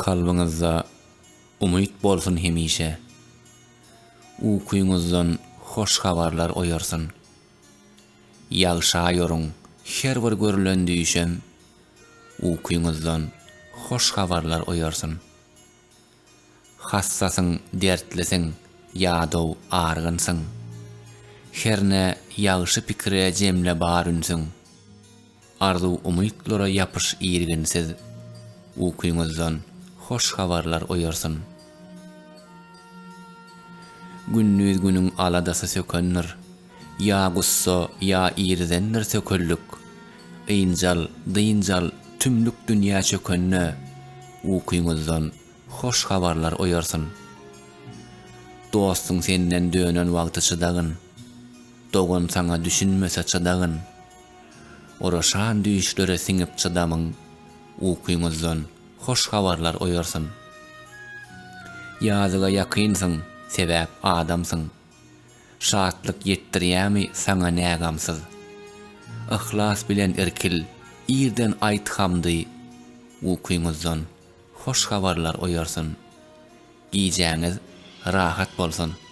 Kalbyňyzda umyt bolsun hemişe. Ukyňyzdan hoş habarlar oýarsyn. Ýagşa ýoruň her bir görülen düýşem, Ukyňyzdan hoş habarlar oýarsyn. Hassasyň, dertlisiň, ýadaw, argynsyň. Herne ýagşy pikire jemle bar ünsüň. Arzuw-umytlara ýapyş irginsiz, Ukyňyzdan hoş habarlar oýarsyn. Gündiz günüň aladasy sökendir, Ýa gussa, ýa irizendir sökellik. Ynjal, dynç al, tümlük dünýä çökende, Ukyňyzdan hoş habarlar oýarsyn. Dostuň senden dönen wagty çydagyn, Dogan saňa düşünmese çydagyn. Oraşan düýşlere siňip çydamyň, Ukyňyzdan hoş habarlar oýarsyn. Ýazyga ýakynsyň, sebäp adamsyň. Şatlyk ýetdirýämi saňa nägamsyz. Yhlas bilen irkil, irden aýt hamdy, Ukyňyzdan hoş habarlar oýarsyn. Gijäňiz rahat bolsun!